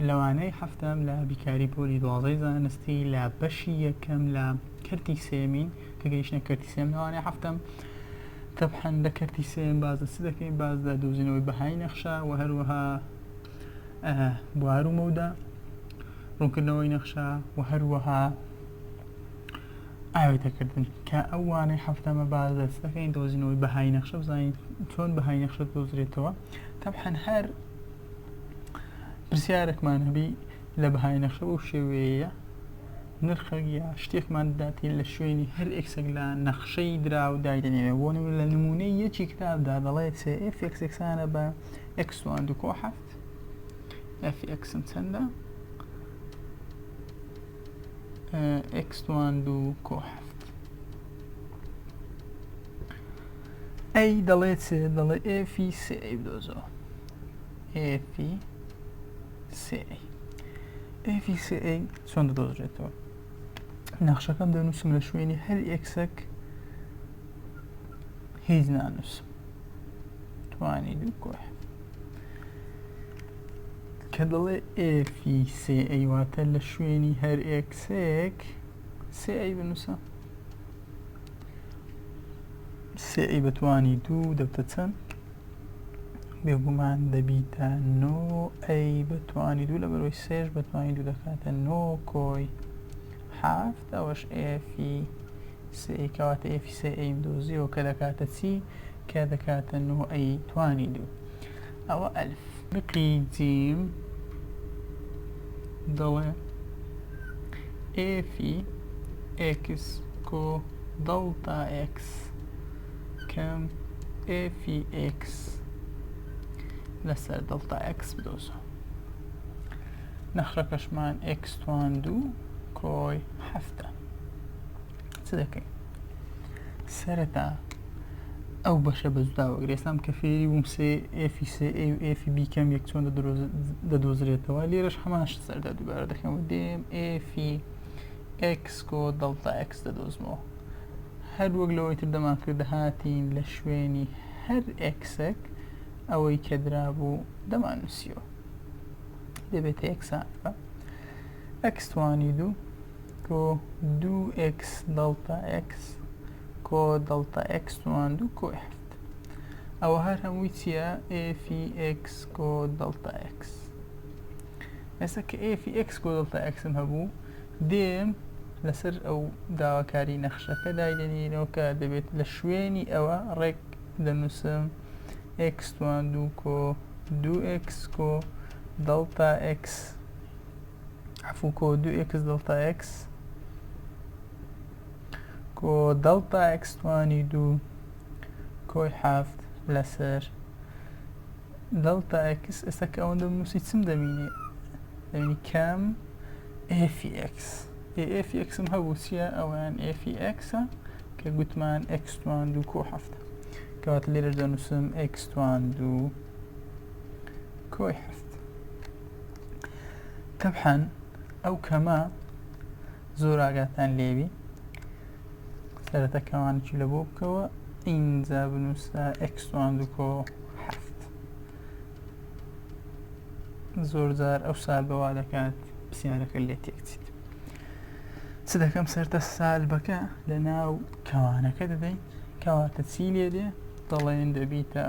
لەوانەی حەفتەم لە بیکاری پۆلی دوازدەی زانستی لە بەشی یەکەم لە کەرتی سێمین کە گەیشتە کەرتی سێم لەوانەی حەفتەم تەبحەن لە کەرتی سێم باز لە چ دەکەین باز لە دۆزینەوەی بەهای نەخشە و هەروەها بوار و مەودا ڕوونکردنەوەی نەخشە و هەروەها ئاوێتەکردن کە ئەو وانەی حەفتەمە باس لە چ دەکەین دۆزینەوەی بەهای نەخشە بزانین چۆن بەهای نەخشە دۆزرێتەوە تەبحەن هەر پرسیارێکمان هەبی لە بەهای نەخشە بەو شێوەیە نرخێک یا شتێکمان دەداتێ لە شوێنی هەر x ێک لە نەخشەی دراو دایدەنێوێ بۆ نمونە لە نمونەی یەکی کتابدا دەڵێ سێ f x یەکسانە بە x توان دوو کۆ حەفت f x م چەندە x توان دوو کۆ حەفت ئەی دەڵێ چ دەڵێ f ی سێ a بدۆزەوە f ی سێ a f ی سێ a چۆن دەدۆزرێتەوە نەخشەکەم دەنووسم لە شوێنی هەر x ێک هیچ نانووسم توانی دوو کۆ کە دەڵێ f ی سێ a واتە لە شوێنی هەر x ێک سێ a بنووسە سێ a بەتوانی دوو دەبتە چەند بێگومان دەبیتە نۆ a بەتوانی دوو لە بەرەوەی سێش بەتوانی دوو دەکاتە نۆ کۆی حەفت ئەوەش f ی سێ کەواتە f ی سێ a م دۆزیەوە کە دەکاتە چی کە دەکاتە نۆ a توانی دوو ئەوە ئەلف لقی جیم دەڵێ f ی x کۆ دەڵتا x کەم f ی x لەسەر دەڵتا x بدۆزە نەخشەکەشمان x توان دوو کۆی حەفتە چ دەکەین سەرەتا ئەو بەشە بە جودا وەگرێ ئێستام کە فێری بووم سێ f ی سێ a و f ی b کەم یەک چۆن دەدۆزرێتەوە لێرەش هەمان شت سەردا دووبارە دەکەمەوە دێم f ی x کۆ دەڵتا x دەدۆزمەوە هەر وەک لەوەی تر دەمان کرد دەهاتین لە شوێنی هەر x ێک ئەوەی کە درابوو دەمانووسیەوە دەبێتە یەکسان بە x توانی دوو کۆ دوو x دەڵتا x کۆ دەڵتا x توان دوو کۆی حەفت ئەوە هەر هەمووی چییە f ی x کۆ دەڵتا x ئێستا کە f ی x کۆ دەڵتا x م هەبوو دێم لەسەر ئەو داواکاری نەخشەکە دایدەنینەوە کە دەبێت لە شوێنی ئەوە ڕێک دەنووسم x توان دوو کۆ دوو x کۆ دەڵتا x عەفو کۆ دوو x دەڵتا x کۆ دەڵتا x توانی دوو کۆی حەفت لەسەر دەڵتا x ئێستا کە ئەوەندە بنووسی چم دەمینێ دەمینی کەم f ی x f ی x م هەبوو چییە ئەویان f ی x ە کە گوتمان x توان دوو کۆ حەفتە کەواتە لێرەش دەنووسم x توان دوو کۆی حەفت تەبحەن ئەو کەمە زۆر ئاگاتان لێبی سەرەتا کەوانێکی لە بۆ بکەوە ئینجا بنووسە x توان دوو کۆ حەفت زۆر جار ئەو سال بەوا دەکات پرسیارەکە لێ تێکچیت چ دەکەم سەرتە سالبەکە لە ناو کەوانەکە دەدەین کەواتە چی لێ دێ دەڵێن دەبیتە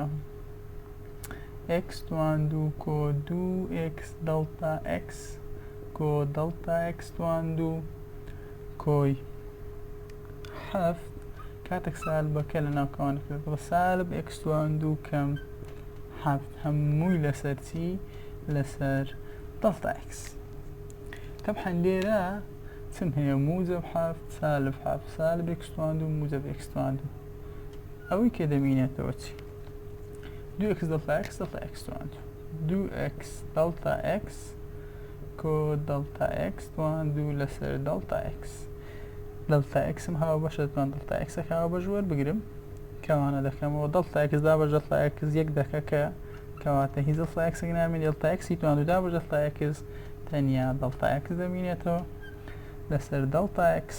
x توان دوو کۆ دوو x دەڵتا x کۆ دەڵتا x توان دوو کۆی حەفت کاتێک سالبەکە لە ناو کەوانەکە بە سالب x توان دوو کەم حەفت هەمووی لەسەر چی لەسەر دەڵتا x تەبحەن لێرە چم هەیە موجب حەفت سالب حەفت سالب x توان دوو موجب x توان دوو ئەوەی کە دەمینێتەوە چی دوو x دەڵتا x دەڵتا x توان دوو دوو x دەڵتا x کۆ دەڵتا x توان دوو لەسەر دەڵتا x دەڵتا x م هاوبەشە دەتوان دەڵتا x ەکە هاوبەش وەربگرم کەوانە دەکەمەوە دەڵتا x دابەش دەڵتا x یەک دەکە کە کەواتە هیچ دەڵتا x ێک نامێنێ دەڵتا x ی توان دوو دابەش دەڵتا x تەنیا دەڵتا x دەمینێتەوە لەسەر دەڵتا x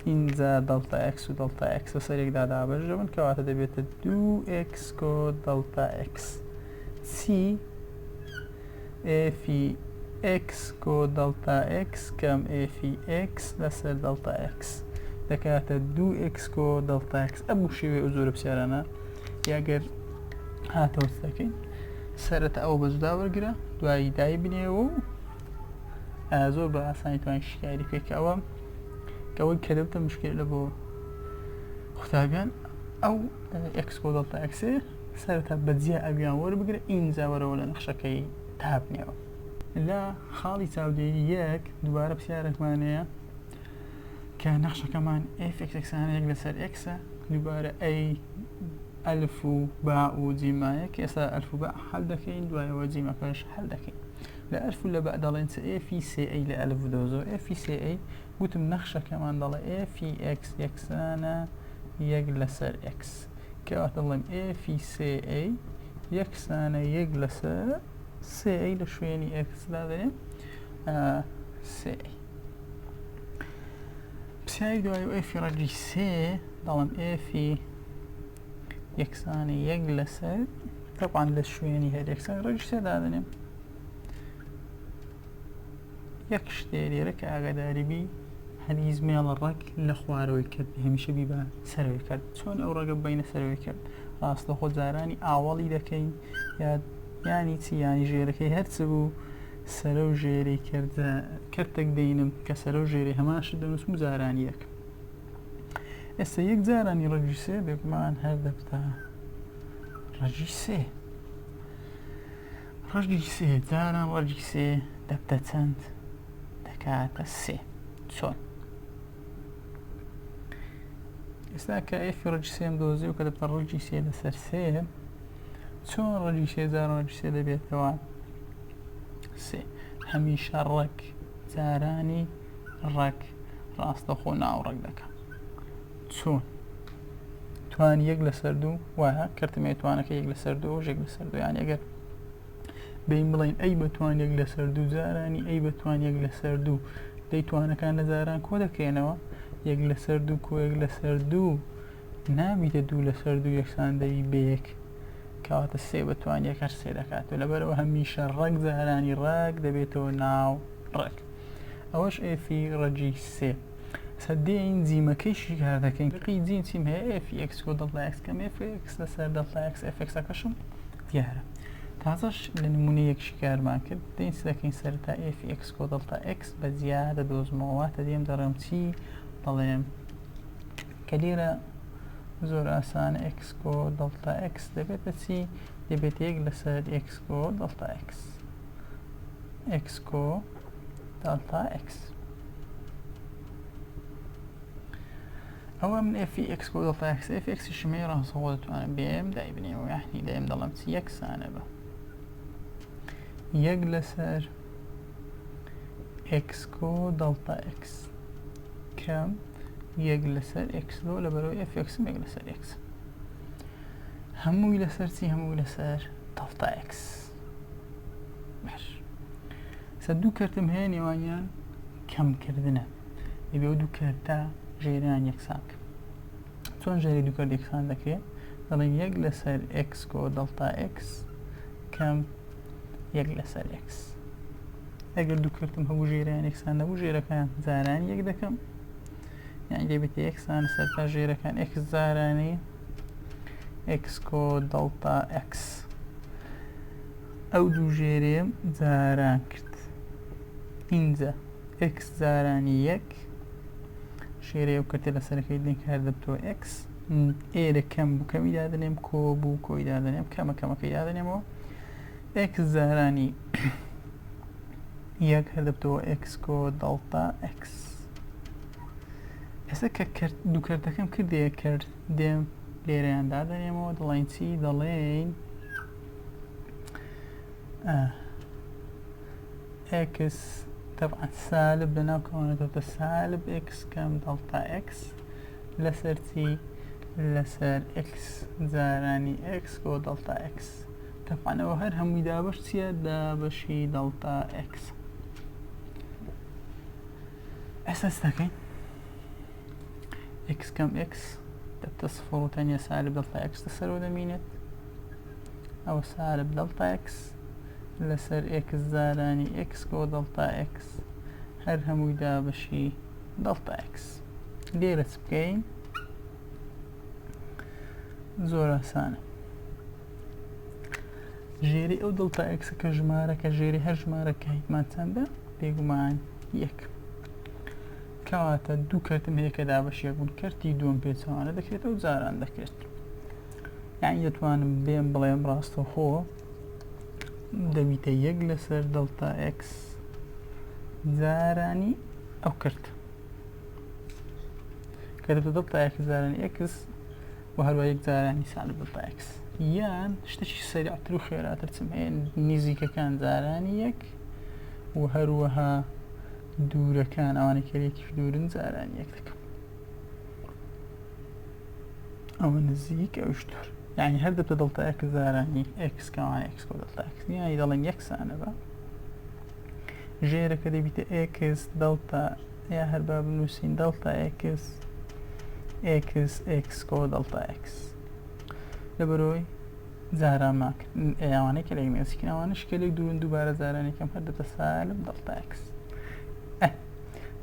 ئینجا دەڵتا x و دەڵتا x بەسەر یەکدا دابەش دەبن کەواتە دەبێتە دوو x کۆ دەڵتا x چی f ی ئێکس کۆ دەڵتا ئێکس کەم ئێفی ئێکس لەسەر دەڵتا ئێکس دەکاتە دوو ئێکس کۆ دەڵتا ئێکس. ئەم شێوەی ئەو جۆرە پرسیارانە یاگەر هاتەوە چ دەکەین؟ سەرەتا ئەوە بە جودا وەرگرە دوایی دای بنێەوە و زۆر بە ئاسانی توانین شیکاری بکەیت کە ئەوە کە ئەوەی کە دەبتە مشکل لە بۆ قوتابیان ئەو ئێکس کۆ دەڵتا ئێکسێ سەرەتا بە جیا ئەویان وەربگرە ئینجا وەرەوە لە نەخشەکەی دابنێەوە. لە خاڵی چاودێری یەک دووبارە پرسیارێکمان هەیە کە نەخشەکەمان f x یەکسانە یەک لەسەر ئێکسە، دووبارە ئەی ئەلف و با و جیمایە کە ئێستا ئەلف و با حل دەکەین دوایەوە جیمەکەش حل دەکەین. لە ئەلف و لە با دەڵێن چ ئێفی سێ ئەی لە ئەلف بدۆزەوە. ئێفی سێ ئەی گوتم نەخشەکەمان دەڵێ ئێفی ئێکس یەکسانە یەک لەسەر ئێکس، کەواتە دەڵێم ئێفی سێ ئەی یەکسانە یەک لەسەر سێ ئەی لە شوێنی ئێکس دادەنێم سێ ئەی. پرسیاری دوای ئێفی ڕەگی سێ دەڵێم ئێفی یەکسانە یەک لەسەر تەبعەن لە شوێنی هەر یەکسان ڕەگی سێ دادەنێم. یەک شتێ لێرە کە ئاگاداری بی هەرگیز مێڵە ڕەگ لە خوارەوەی کرد هەمیشە بی بە سەرەوەی کرد. چۆن ئەو ڕەگە بینە سەرەوەی کرد؟ ڕاستەخۆ جارانی ئاوەڵی دەکەین یا ینی چی ینی ژێرەکەی هەرچ بوو سەرە و ژێرەی کرد کەرتێک دەینم کە سەرە و ژێرەی هەمان شت دەنووسم و جارانی دەکەم. ئێستا یەک جارانی ڕەگی سێ بێگومان هەر دەبتە ڕەگی سێ. ڕەگی سێ جاران ڕەگی سێ دەبتە چەند؟ دەکاتە سێ. چۆن؟ ئێستا کە ئێفی ڕەگی سێم دۆزی و کە دەبتە ڕەگی سێ لەسەر سێ، چۆن ڕەگی سێ جاران ڕەگی سێ دەبێتەوە سێ؟ هەمیشە ڕەگ جارانی ڕەگ ڕاستەخۆ ناو ڕەگ دەکە. چۆن؟ توان یەک لەسەر دوو وایە کردمێ توانەکە یەک لەسەر دوو ژێک لەسەر دوو، یان ئەگەر بین بڵین ئەی بەتوان یەک لەسەر دوو جارانی ئەی بەتوان یەک لەسەر دوو دەی توانەکان لە جاران کۆ دەکرێنەوە یەک لەسەر دوو کۆ یەک لەسەر دوو نابیتە دوو لەسەر دوو یەکسان دەبی بە یەک، کەواتە سێ بەتوان یەک هەر سێ دەکاتەوە. لەبەرەوە هەمیشە ڕەگ جارانی ڕەگ دەبێتەوە ناو ڕەگ. ئەوەش ئێفی ڕەگی سێ. سە دێین جیمەکەی شیکار دەکەین. قی جیم چیم هەیە؟ ئێفی ئێکس کۆ دەڵتا ئێکس کەم ئێف ئێکس لەسەر دەڵتا ئێکس ئێف ئێکسەکەشم دیارە. تازەش لە نمونە یەک شیکارمان کرد. دێین چ دەکەین؟ سەرەتا ئێفی ئێکس کۆ دەڵتا ئێکس بە جیا دەدۆزمەوە. واتە دێم دەڵێم چی؟ دەڵێم کە لێرە زۆر ئاسانە ئێکس کۆ دەڵتا ئێکس دەبێتە چی؟ دەبێت یەک لەسەر ئێکس کۆ دەڵتا ئێکس ئێکس کۆ دەڵتا ئێکس. ئەوە من ئێفی ئێکس کۆ دەڵتا ئێکس ئێف ئێکسی شمەی ڕاستەوخۆ دەتوانم بێم دایبنێمەوە، یعنی دێم دەڵێم چی یەکسانە بە یەک لەسەر ئێکس کۆ دەڵتا ئێکس کەم یەک لەسەر ئێکس لۆ لەبەرەوە ئێف ئێکسم یەک لەسەر ئێکس هەمووی لەسەر چی؟ هەمووی لەسەر دەڵتا ئێکس. باش سە دوو کەرتم هەیە نێوانیان کەمکردنە، دەبێ ئەو دوو کەرتە ژێریان یەکسان بکەم. چۆن ژێری دوو کەرت یەکسان دەکرێت؟ دەڵێن یەک لەسەر ئێکس کۆ دەڵتا ئێکس کەم یەک لەسەر ئێکس. ئەگەر دوو کەرتم هەبوو ژێریان یەکسان نەبوو ژێرەکان جاران یەک دەکەم، یعنی دەبێت یەکسان سەر تا ژێرەکان ئێکس جارانی ئێکس کۆ دەڵتا ئێکس. ئەو دوو ژێرەیەم جاران کرد. ئینجا ئێکس جارانی یەک ژێرەیە و کەتێ لەسەرەکەی دێن کار دەبتەوە ئێکس ئێرە کەم بوو کەمی دادەنێم کۆ بوو کۆی دادەنێم کەمە کەمەکەی دادەنێمەوە ئێکس جارانی یەک هەر دەبتەوە ئێکس کۆ دەڵتا ئێکس. ئێستا کە دوو کەرتەکەم کردەیە کرد دێم لێرەیان دادەنێمەوە دەڵێن چی؟ دەڵێین ئێکس تەبعەن سالب لەناو کەوانە دەبتە سالب ئێکس کەم دەڵتا ئێکس لەسەر چی؟ لەسەر ئێکس جارانی ئێکس کۆ دەڵتا ئێکس. تەبعەن ئەوە هەر هەمووی دابەش چییە؟ دابەشی دەڵتا ئێکس. ئێستا چ دەکەین؟ ئێکس کەم ئێکس دەبتە سفر و تەنیا سالب دەڵتا ئێکس لەسەرەوە دەمینێت. ئەوە سالب دەڵتا ئێکس. لەسەر ئێکس جارانی ئێکس کۆ دەڵتا ئێکس هەر هەمووی دابەشی دەڵتا ئێکس. لێرە چ بکەین؟ زۆر ئاسانە. ژێری ئەو دڵتا ئێکسە کە ژمارە کە ژێری هەر ژمارە کە هیتمان چەندە؟ بێگومان یەک. کەواتە دوو کەرتم هەیە کە دابەشیەک بوون کەرتی دووەم پێچەوانە دەکرێتەوە جاران دەکرێت. یعنی دەتوانم بێم بڵێم ڕاستەوخۆ دەبیتە یەک لەسەر دڵتا ئێکس جارانی ئەو کرد کە دەبێتە دڵتا ئێکس جارانی ئێکس و هەروە یەک جارانی سالب دڵتا ئێکس یان شتێکی سەریعتر و خێراتر چم هەیە نزیکەکان جارانی یەک و هەروەها دوورەکان ئەوانەی کە لێکیش دوورن جارانی یەک دەکەم ئەوە نزیک ئەوش دوور یعنی هەر دەبتە دڵتا ئێکس جارانی ئێکس کەوانە ئێکس کۆ دڵتا ئێکس یعنی دەڵێن یەکسانە بە ژێرەکە دەبیتە ئێکس دڵتا یا هەر با بنووسین دڵتا ئێکس ئێکس ئێکس کۆ دڵتا ئێکس لەبەرەوەی جاران ئەوانەی کە لێک نزیکن ئەوانش کە لێک دوورن دووبارە جارانێکم هەر دەبتە سالب دڵتا ئێکس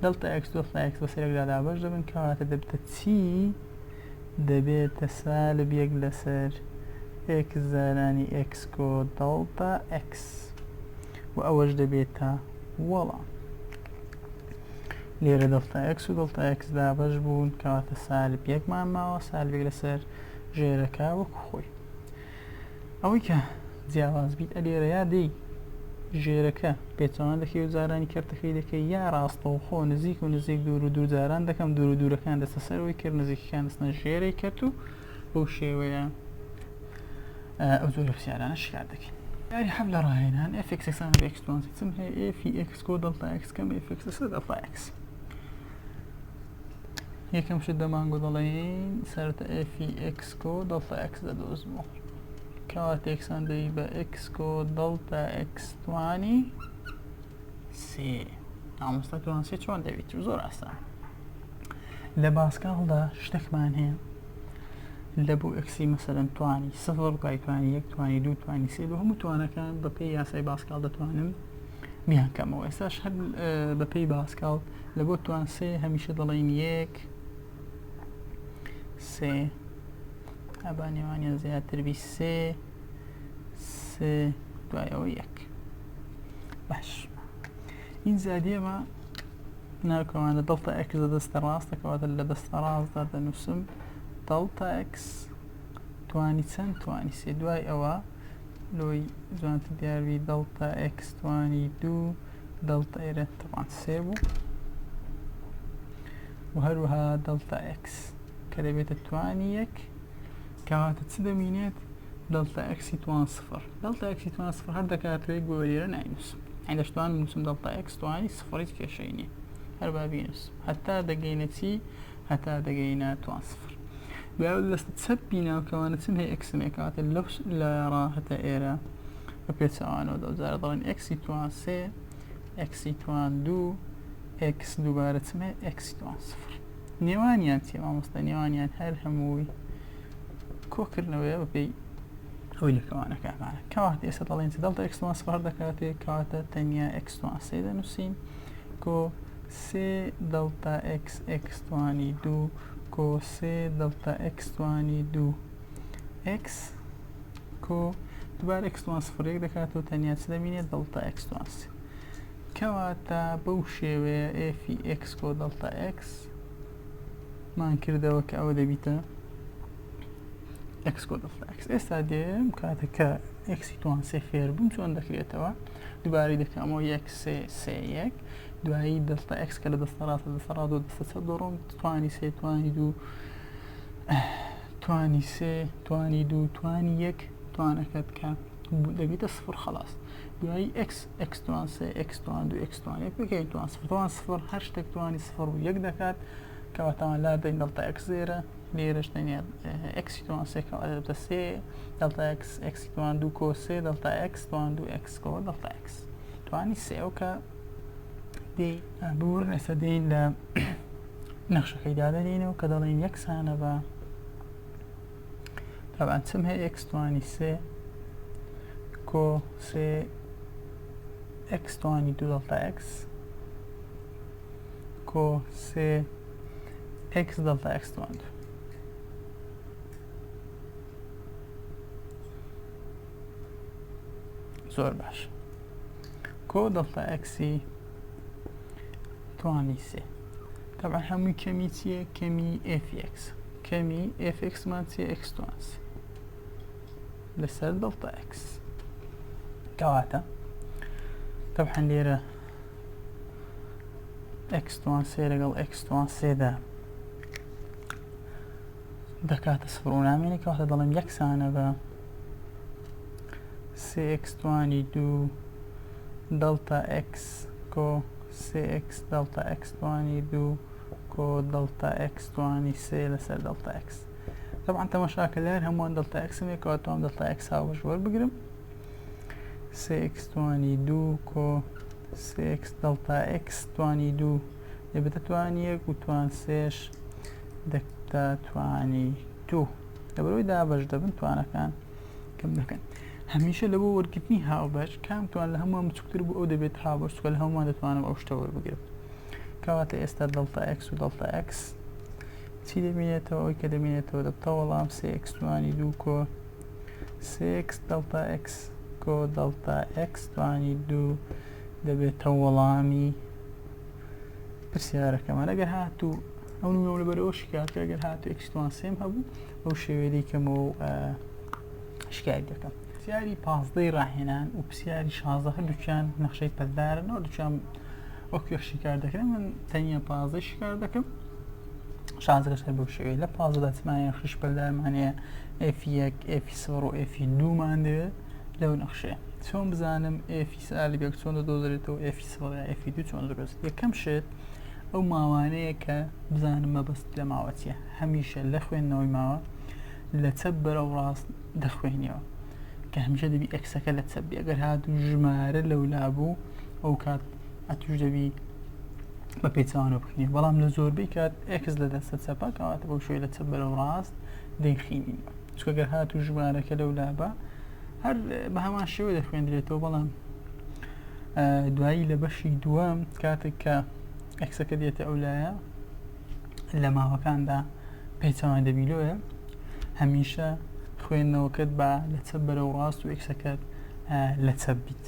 دڵتا ئێکس دڵتا ئێکس بەسەر یەکدا دابەش دەبن کەواتە دەبتە چی دەبێتە سالب یەک لەسەر ئێکس جارانی ئێکس کۆ دڵتا ئێکس و ئەوەش دەبێتە وەڵام. لێرە دڵتا ئێکس و دڵتا ئێکس دابەش بوون کەواتە سالب یەکمان ماوە سالب یەک لەسەر ژێرەکە وەکو خۆی. ئەوەی کە جیاواز بیت ئەلێرە یا دێی ژێرەکە پێچەوانە دەکەی و جارانی کەرتەکەی دەکەی یا ڕاستەوخۆ نزیک و نزیک دوور و دوور جاران دەکەم دوور و دوورەکان دەستە سەرەوەی کرد نزیکەکان دەستنە ژێرەی کەرت و بەو شێوەیە ئەو جۆرە پرسیارانە شیکار دەکەین. یاری حەب لە ڕاهێنان ئێف ئێکس یەکسانە بە ئێکس توان چم هەیە ئێفی ئێکس کۆ دەڵتا ئێکس کەم ئێف ئێکس لەسەر دەڵتا ئێکس. یەکەم شت دەمانگۆ دەڵێین سەرەتا ئێفی ئێکس کۆ دەڵتا ئێکس دەدۆزمەوە کەواتە یەکسان دەبی بە ئێکس کۆ دەڵتا ئێکس توانی سێ. مامۆستا توان سێ چۆن دەبیت؟ زۆر ئاسان. لە باسکاڵدا شتێکمان هەیە لە بۆ ئەکسی مەسەرەن توانی سفر دوای توانی یەک توانی دوو توانی سێ بۆ هەموو توانەکان بە پێی یاسای باسکاڵ دەتوانم بیان کەمەوە ئێستاش هەر بە پێی باسکاڵ لە بۆ توان سێ هەمیشە دەڵێن یەک سێ ئەبا نێوانیان زیاتر بی سێ سێ دوای ئەوە یەک باش ئینجا دێمە ناوکەوانە دڵتە ئەکس لە دەستە ڕاستە کەواتە لە دەستە ڕاستدا دەنووسم دڵتە ئەکس توانی چەند توانی سێ دوای ئەوە لۆی جوانتر دیاربی دڵتە ئێکس توانی دوو دڵتە ئێرە تەوان سێ بوو و هەروەها دڵتە ئێکس کە دەبێتە توانی یەک کەواتە چ دەمینێت دڵتە ئەکسی توان سفر دڵتە ئەکسی توان سفر هەر دەکاتەوە یەک بۆ لێرە ناینووسم ئەی دەشتوان نووسم دڵتە ئەکس توانی سفر هیچ کێشەی نییە هەر با بینووسم هەتا دەگەینە چی هەتا دەگەینە توان سفر. دوای لەسەر چەپی ناوکەوانە چم هەیە ئێکسم هەیە کەواتە لەو لایەڕا هەتا ئێرە بە پێچەوانەوە دەوجارە دەڵێن ئێکسی توان سێ ئێکسی توان دوو ئێکس دووبارە چم هەیە ئێکسی توان سفر نێوانیان چیە مامۆستا نێوانیان هەر هەمووی کۆکردنەوەیە بەپێی ئەوەی لە کەوانەکانمانە کەواتە ئێستا دەڵێن چ دەڵتە ئێکس توان سفر دەکاتێ کەواتە تەنیا ئێکس توان سێ دەنووسین کۆ سێ دەڵتا ئێکس ئێکس توانی دوو کۆ سێ دەڵتا ئێکس توانی دوو ئێکس کۆ دووبارە ئێکس توان سفر یەک دەکاتەوە تەنیا چ دەبینێت دەڵتا ئێکس توان سێ کەواتە بەو شێوەیە ئێفی ئێکس کۆ دەڵتا ئێکس مان کردەوە کە ئەوە دەبیتە ئێکس کۆ دەڵتا ئێکس ئێستا دێم کاتە کە ئێکسی توان سێ فێر بووم چۆن دەکرێتەوە دووبارەی دەکەمەوە یەک سێ سێ یەک دوایی دەستە ئێکس کە لە دەستە ڕاستە دەستە ڕاست و دەستە چەپ دەڕۆم توانی سێ توانی دوو توانی سێ توانی دوو توانی یەک توانەکەت کە دەبیتە سفر خلاص دوایی ئێکس ئێکس توان سێ ئێکس توان دوو ئێکس توان یەک بکەین توان سفر توان سفر هەر شتێک توانی سفر و یەک دەکات کەواتەوان لا دەین دەڵتا ئێکس لێرە لێرەش تەنیا ئێکسی توان سێ کەواتە دەبتە سێ دەڵتا ئێکس ئێکسی توان دوو کۆ سێ دەڵتا ئێکس توان دوو ئێکس کۆ دەڵتا ئێکس توانی سێ ئەو کە دێی ببورن ئێستا دێین لە نەخشەکەی دادەنینەوە کە دەڵێن یەکسانە بە تابان چم هەیە ئێکس توانی سێ کۆ سێ. ئێکس توانی دوو دەڵتا ئێکس کۆ سێ ئێکس دەڵتا ئێکس توان دوو. زۆر باش کۆ دەڵتا ئێکسی توانی سێ طبعا هەمووی کەمی چییە کەمی fx کەمی fx مان چیە x توان سێ لەسەر دڵتا ئێکس کەواتە تەبعەن لێرە ئێکس توان سێ لەگەڵ ئێکس توان سێدا دەکاتە سفر و نامێنێ کەواتە دەڵێم یەکسانە بە سێ ئێکس توانی دوو دەڵتا ئێکس کۆ سێ ئێکس دەڵتا ئێکس توانی دوو کۆ دەڵتا ئێکس توانی سێ لەسەر دەڵتا ئێکس تەبعەن تەماشاکە لە هەر هەمووان دەڵتا ئێکسم هەیە کەواتە توام دەڵتا ئێکس هاوبەش وەربگرم سێ ئێکس توانی دوو کۆ سێ ئێکس دەڵتا ئێکس توانی دوو دەبێتە توانی یەک و توان سێش دەکتە توانی دوو لەبەرەوەی دابەش دەبن توانەکان کەم دەکەن هەمیشە لە بۆ وەرگرتنی هاوبەش کام توان لە هەمووان بچووکتر بوو ئەو دەبێت هاوبەش چونکە لە هەمووان دەتوانم ئەو شتە وەربگرم کەواتە ئێستا دەڵتا ئێکس و دەڵتا ئێکس چی دەمینێتەوە ئەوەی کە دەمینێتەوە دەبتە وەڵام سێ ئێکس توانی دوو کۆ سێ ئێکس دەڵتا ئێکس کۆ دەڵتا ئێکس توانی دوو دەبێتە وەڵامی پرسیارەکەمان ئەگەر هاتوو ئەو نمونە لەبەرەوە شکار کە ئەگەر هاتوو ئێکس توان سێم هەبوو بەو شێوەیە دەیکەمەوە و شکایت دەکەم پرسیاری پازدەی ڕاهێنان و پرسیاری شازدە هەردووکیان نەخشەی پەلدارن هەردووکیان وەک یەک شیکار دەکرێن من تەنیا پازدەی شیکار دەکەم شازدەش هەر بەو شێوەیە لە پازدەدا چمانە خش پەلدارمان هەیە ئێف یەک ئێفی سفر و ئێفی دوومان دەوێت لەو نەخشەیە چۆن بزانم ئێفی سالب یەک چۆن دەدۆزرێتەوە ئێفی سفر یا ئێفی دوو چۆن دەدۆزرێت یەکەم شت ئەو ماوانەیە کە بزانم مەبەست لە ماوە چییە هەمیشە لە خوێندنەوەی ماوە لە چەپ بەرەو ڕاست دەخوێنیەوە کە هەمیشە دەبی ئێکسەکە لە چەپ بی ئەگەر هاتوو ژمارە لەولا بوو ئەو کات ئەتوش دەبی بە پێچەوانەوە بخینی بەڵام لە زۆربەی کات ئێکس لە دەستە چەپە کەواتە بەو شوێ لە چەپ بەرەو ڕاست دەیخینین چونکە گەر هاتوو ژمارەکە لەولا بە هەر بە هەمان شێوە دەخوێندرێتەوە بەڵام دوایی لە بەشی دووەم کاتێک کە ئەکسەکە دێتە ئەو لایە لە ماوەکاندا پێچەوانە دەبی لۆیە هەمیشە خوێندنەوەکەت بە لە چەپ بەرەو ڕاست و ئێکسەکەت لە چەپ بیت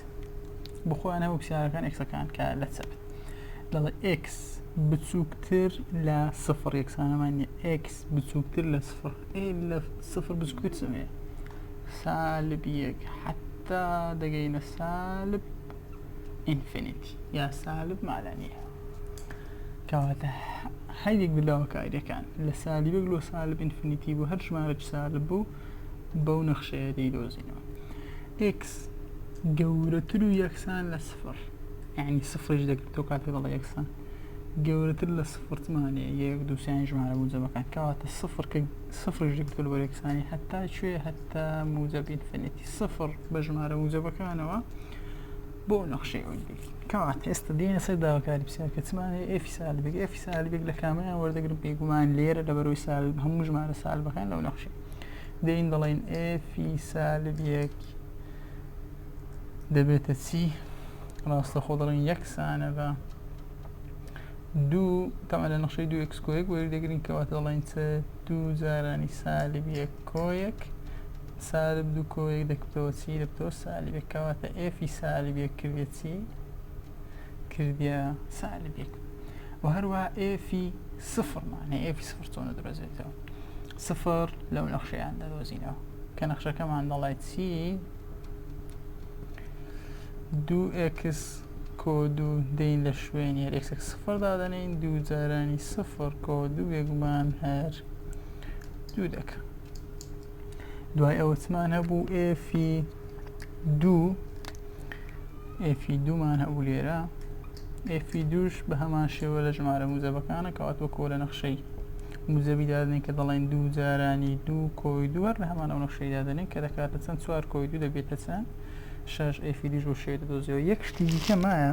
بخۆیان هەموو پرسیارەکان ئێکسەکان کە لە چەپ دەڵێ ئێکس بچووکتر لە سفر یەکسانەمان نیە ئێکس بچووکتر لە سفر ئێ لە سفر بچووکتر چمێ سالب یەک حتا دەگەینە سالب ئینفینیتی یا سالب مالانیە کەواتە هەر یەک لە داواکاریەکان لە سالبێک لۆ سالب ئینفینیتی بوو هەر ژمارەکی سالب بوو بەو نەخشەیە دەیدۆزینەوە ئێکس گەورەتر و یەکسان لە سفر یعنی سفریش دەگرێتەوە کاتێک دەڵێ یەکسان گەورەتر لە سفر چمانەیە یەک دوو سیان ژمارە موجەبەکان کەواتە سفر کە سفریش دەگرێتەوە لەبەر یەکسانی هەتا کوێ هەتا موجەب ئینفینیتی سفر بە ژمارە موجەبەکانەوە بۆ نەخشەی ئەوی کەواتە ئێستا دێنە سەر داواکاری پرسیار کە چمان هەیە ئێفی سالبێک ئێفی سالبێک لە کامەیان وەردەگرم بێگومان لێرە لە بەرەوەی سالب هەموو ژمارە سالبەکان لەو نەخشەی دێین دەڵێن ئێفی سالب یەک دەبێتە چی ڕاستەخۆ دەڵێن یەکسانە بە دوو تەما لە نەخشەی دوو ئێکس کۆیەک وەری دەگرین کەواتە دەڵێن چ دوو جارانی سالب یەک کۆیەک سالب دوو کۆیەک دەکەوتەوە چی دەبتەوە سالب یەک کەواتە ئێفی سالب یەک کردە چی کردە سالب یەک و هەروە ئێفی سفرمان هەیە ئێفی سفر چۆن دەدۆزێتەوە سفر لەو نەخشەیان دەدۆزینەوە کە نەخشەکەمان دەڵێت چی دوو ئێکس کۆ دوو دێین لە شوێنی هەر ئێکسێک سفر دادەنێین دوو جارانی سفر کۆ دوو بێگومان هەر دوو دەکە دوای ئەوە چمان هەبوو ئێفی دوو ئێفی دوومان هەبوو لێرە ئێفی دووش بە هەمان شێوە لە ژمارە موجەبەکانە کەوات وەکۆ لە نەخشەی موجەبی دادنێن کە دەڵێن دوو جارانی دوو کۆی دوو هەر لە هەمان ئەو نەخشەی دادەنێن کە دەکاتە چەند چوار کۆی دوو دەبێتە چەند شەش ئێفی دووش بۆ شێوەی دەدۆزیەوە یەک شتی دیکە مایە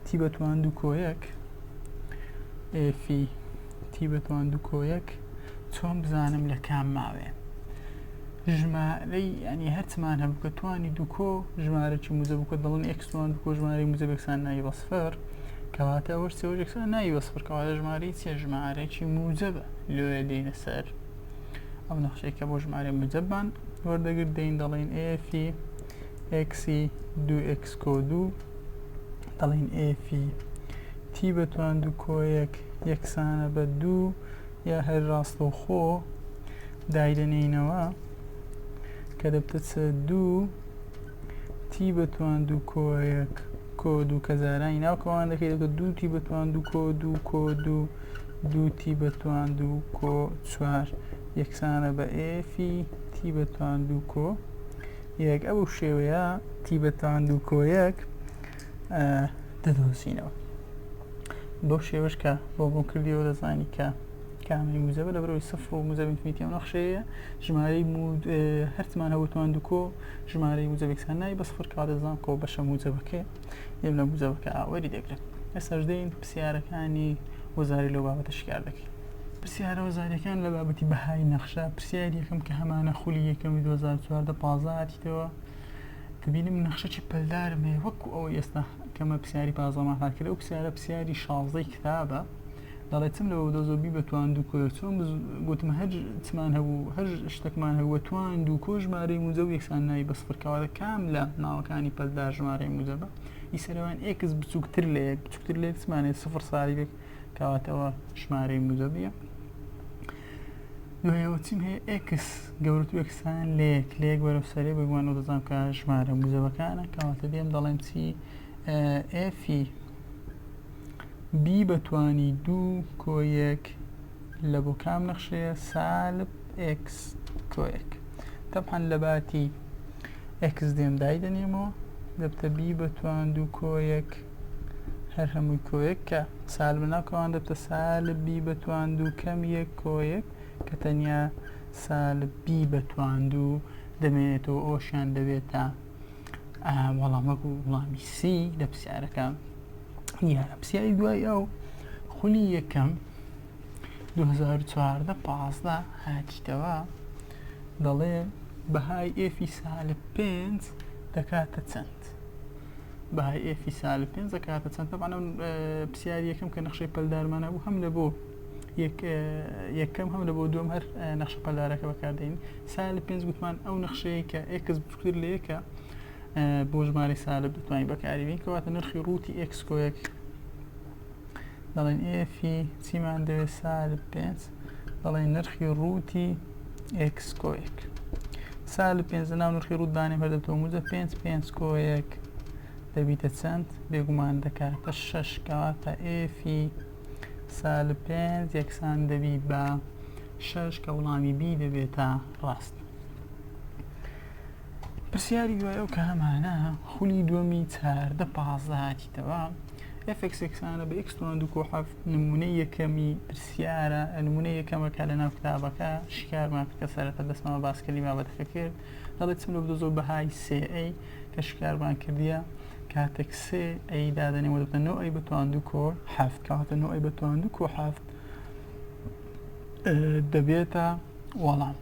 تی بەتوان دوو کۆ یەک ئێفی تی بەتوان دوو کۆ یەک چۆن بزانم لە کام ماوێ؟ ژمارەی ینی هەرچمان هەبوو کە توانی دووکۆ ژمارەی موجەب بوو کە دەڵێن x توان دووکۆ ژمارەی موجەب یەکسان ناوی بە سفر کەواتە ئەوەش سێوەش یەکسان ناوی بە سفر کەواتە ژمارەی چیە ژمارەیەکی موجەبە لۆیە دێینە سەر ئەو نەخشەی کە بۆ ژمارەی موجەبمان وەردەگرت دێین دەڵێین f ی x ی دوو x کۆ دوو دەڵێین f ی t بە توان دوو کۆ یەک یەکسانە بە دوو یا هەر ڕاستەوخۆ دایدەنێینەوە کە دەبتە چ دوو t بە توان دوو کۆ یەک کۆ دوو کە جارانی ناو کەوان دەکەی دەبتە دوو t بە توان دوو کۆ دوو کۆ دوو دوو t بە توان دوو کۆ چوار یەکسانە بە f ی t بە توان دوو کۆ یەک ئەو شێوەیە t بە توان دوو کۆ یەک دەدۆزینەوە بەو شێوەش کە بۆ بۆ کردیەوە دەزانی کە کامەی موجەبە لە بەرەوەی سفر و موجەب infinity ئەو نەخشەیە ژمارەی هەرچمان هەبوو توان دوو کۆ ژمارەی موجەب یەکسان نای بە سفر کەواتە دەزانم کۆ بەشە موجەبەکەی دێم لە موجەبەکە وەری دەگرم ئێستاش دێین پرسیارەکانی وەزاری لەو بابەتە شیکار دەکەین. پرسیارە وەزاریەکان لە بابەتی بەهای نەخشە پرسیاری یەکەم کە هەمانە خولی یەکەمی 2014 15 هاتیتەوە دەبینم نەخشەکی پەلدارم هەیە وەکو ئەوەی ئێستا کەمە پرسیاری پازدەمان حل کرد ئەو پرسیارە پرسیاری شازدەی کتابە دەڵێ چم لەوە بدۆزەوە بی بە توان دوو کۆ چۆن گوتم هەر چمان هەبوو هەر شتێکمان هەبوو توان دوو کۆ ژمارەی موجەب یەکسان ناوی بە سفر کەواتە کام لە ناوەکانی پەلدار ژمارەی موجەبە ئی سەرەوان x بچووکتر لە یەک بچووکتر لە یەک چمانێ سفر سالیبێک کەواتەوە ژمارەی موجەبیە دوایەوە چیم هەیە x گەورەتر یەکسان لە یەک لە یەک بەرەو سەرێ بێگومان ئەو دەزانم کە ژمارە موجەبەکانە کەواتە دێم دەڵێم چی f ی b بە توانی دوو کۆ یەک لە بۆ کام نەخشەیە سالب x کۆ یەک تەبعەن لە باتی x دێم دایدەنێمەوە دەبتە b بە توان دوو کۆ یەک هەر هەمووی کۆ یەک کە سالب ناو کەوان دەبتە سالب b بە توان دوو کەم یەک کۆ یەک کە تەنیا سالب b بە توان دوو دەمێنێتەوە ئەوشیان دەبێتە وەڵام وەکو وڵامی سی لە پرسیارەکە دیارە پرسیاری دوای ئەو خولی یەکەم 2014 15 هاتیتەوە دەڵێ بەهای f ی سالب پێنج دەکاتە چەند بەهای f ی سالب پێنج دەکاتە چەند تەبعەن ئەو پرسیاری یەکەم کە نەخشەی پەلدارمان هەبوو هەم لە بۆ یەکەم هەم لە بۆ دووەم هەر نەخشە پەلدارەکە بەکاردێنین سالب پێنج گوتمان ئەو نەخشەیە کە x بچووکتر لە یەکە بۆ ژمارەی سالب دەتوانین بەکاری بین کەواتە نرخی ڕووتی x کۆ یەک دەڵێن f ی چیمان دەوێت سالب پێنج دەڵێن نرخی ڕووتی x کۆ یەک سالب پێنج لەناو نرخی ڕووت دانێ هەر دەبێتەوە موجە پێنج پێنج کۆ یەک دەبیتە چەند بێگومان دەکاتە شەش کەواتە f ی سالب پێنج یەکسان دەبی بە شەش کە وڵامی B دەبێتە ڕاست. پرسیاری دوای ئەو کە هەمانە خولی دووەمی چاردە پازدە هاتیتەوە fx یەکسانە بە x توان دوو کۆ حەفت نمونەی یەکەمی پرسیارە نمونە یەکەمەکە لە ناو کتابەکە شیکارمان کرد کە سەرەتا دەستمان بە باسکردنی بابەتەکە کرد دەڵێت چم لە بدۆزەوە بەهای سێ a کە شیکارمان کردیە کاتێک سێ a دادەنێ وە دەبێتە نۆ a بە توان دوو کۆ حەفت کەواتە نۆ a بە توان دوو کۆ حەفت دەبێتە وەڵام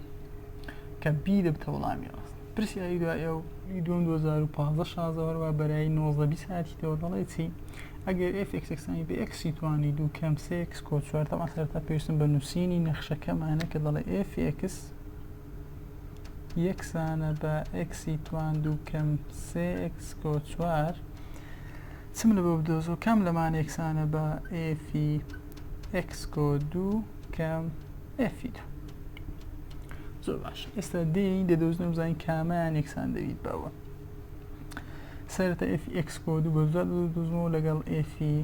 کە B دەبتە وەڵامی ڕاست پرسیاری دوای ئەو دوم 2015 16 هەروە بەرایی 19 20 هاتیتەوە دەڵێ چی ئەگەر f x یەکسانی بە x ی توانی دوو کەم سێ x کۆ چوار تەبعەن سەرەتا پێویستم بە نووسینی نەخشەکەمانە کە دەڵێ f x یەکسانە بە x ی توان دوو کەم سێ x کۆ چوار چم لە بۆ بدۆزۆ کام لەمان یەکسانە بە f ی x کۆ دوو کەم f ی دوو زۆر باش ئێستا دێین دەدۆزنەوە بزانین کامیان یەکسان دەبیت بەوە سەرەتا f x کۆ دوو بە زۆر دۆزمەوە لەگەڵ f ی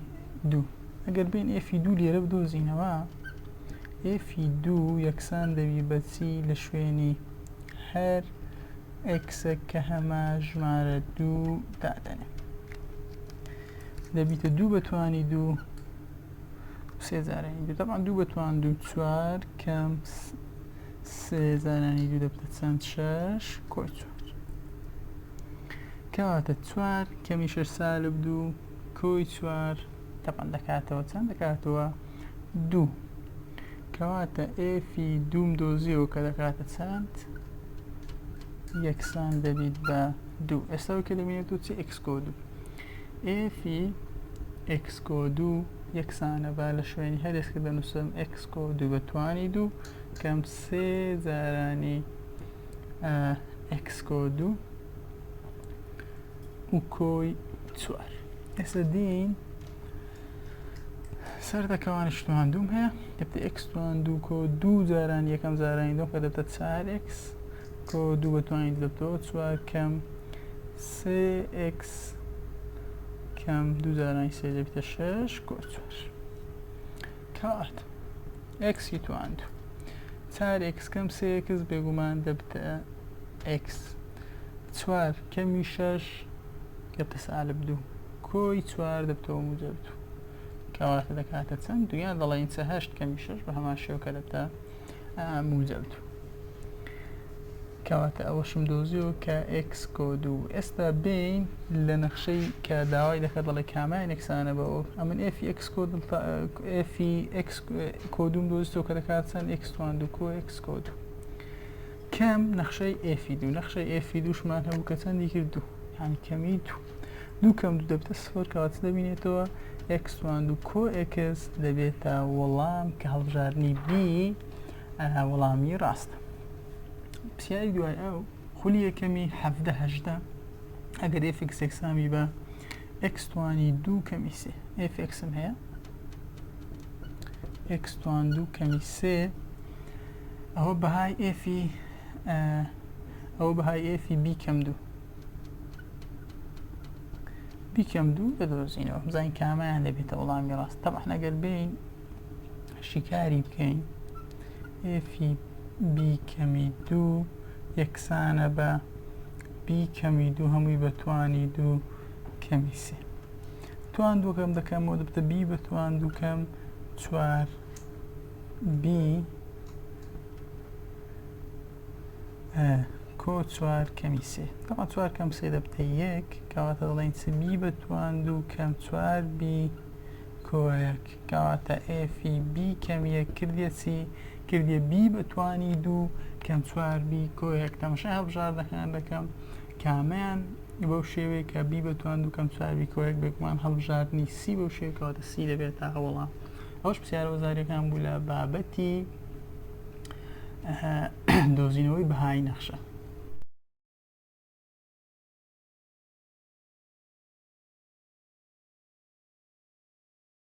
دوو ئەگەر بین f ی دوو لێرە بدۆزینەوە f ی دوو یەکسان دەبی بەچی لە شوێنی هەر x ێک کە هەمە ژمارە دوو دادەنێ دەبیتە دوو بەتوانی دوو سێ جارانی دوو تەبعەن دوو بەتوان دوو چوار کەم سێ جارانی دوو دەبتە چەند شەش کۆی چوار کەواتە چوار کەمی شەش سالب دوو کۆی چوار تەبعەن دەکاتەوە چەند دەکاتەوە دوو کەواتە f ی دووم دۆزیەوە کە دەکاتە چەند؟ یەکسان دەبیت بە دوو. ئێستا کە دەبینێت و چی ئێکس کۆ دوو ئێفی ئێکس کۆ دوو یەکسانە بە لە شوێنی هەر ئێسکە دەنووسم ئێکس کۆ دوو بە توانی دوو کەم سێ جارانی ئێکس کۆ دوو و کۆی چوار. ئێستا دین سەردەکەوانش توان دووم هەیە دەبتە ئێکس توان دوو کۆ دوو جاران یەکەم جارانی دوم کە دەبتە چار ئێکس کۆ دوو بە توانی دەبتەوە چوار کەم سێ ئێکس کەم دوو جارانی سێ دەبێتە شەش کۆ چوار. کەواتە ئێکسی توان دوو چار ئێکس کەم سێ ئێکس بێگومان دەبتە ئێکس چوار کەمی شەش دەبتە سالب دوو کۆی چوار دەبتەوە موجەب دوو کەواتە دەکاتە چەند دوو یان دەڵێین چە هەشت کەمی شەش بە هەمان شێوە کە دەبتە موجەب دوو. کەواتە ئەوەشم دۆزیەوە کە ئێکس کۆ دوو. ئێستا بێین لە نەخشەی کە داوای دەکات دەڵێ کامیان یەکسانە بە ئەو. ئەمن ئێفی ئێکس کۆ دڵتا ئێفی ئێکس کۆ دووم دۆزیتەوە کە دەکات چەند ئێکس توان دوو کۆ ئێکس کۆ دوو کەم نەخشەی ئێفی دوو. نەخشەی ئێفی دووشمان هەبوو کە چەندی کرد دوو، یعنی کەمی دوو. دوو کەم دوو دەبێتە سفر. کەواتە دەبینێتەوە ئێکس توان دوو کۆ ئێکس دەبێتە وەڵام کە هەڵبژاردنی بی وەڵامی ڕاستە. پرسیاری دوای ئەو خولی یەکەمی حەڤدە هەژدە ئەگەر ئێف ئێکس یەکسانی بە ئێکس توانی دوو کەمی سێ ئێف ئێکسم هەیە ئێکس توان دوو کەمی سێ ئەوە بەهای ئێفی ئەوە بەهای ئێفی بی کەم دوو بی کەم دوو دەدۆزینەوە بزانین کامیان دەبێتە وەڵامی ڕاست. تەبعەن ئەگەر بین شیکاری بکەین ئێفی بی کەمی دوو یەکسانە بە بی کەمی دوو هەمووی بە توانی دوو کەمی سێ. توان دوو کەم دەکەمەوە دەبتە بی بە توان دوو کەم چوار بی کۆ چوار کەمی سێ. تەبعەن چوار کەم سێ دەبتە یەک. کەواتە دەڵێین چ بی بە توان دوو کەم چوار بی کۆ یەک. کەواتە ئێفی بی کەم یەک کردیە چی؟ کردیە بی بە توانی دوو کەم چوار بی کۆ یەک. تەماشای هەڵبژاردەکان دەکەم کامیان بەو شێوەیە کە بی بە توان دوو کەم چوار بی کۆ یەک، بێگومان هەڵبژاردنی سی بەو شێوەیە کەواتە سی دەبێت تا وەڵام. ئەوەش پرسیارە وەزاریەکان بوو لە بابەتی دۆزینەوەی بەهای نەخشە.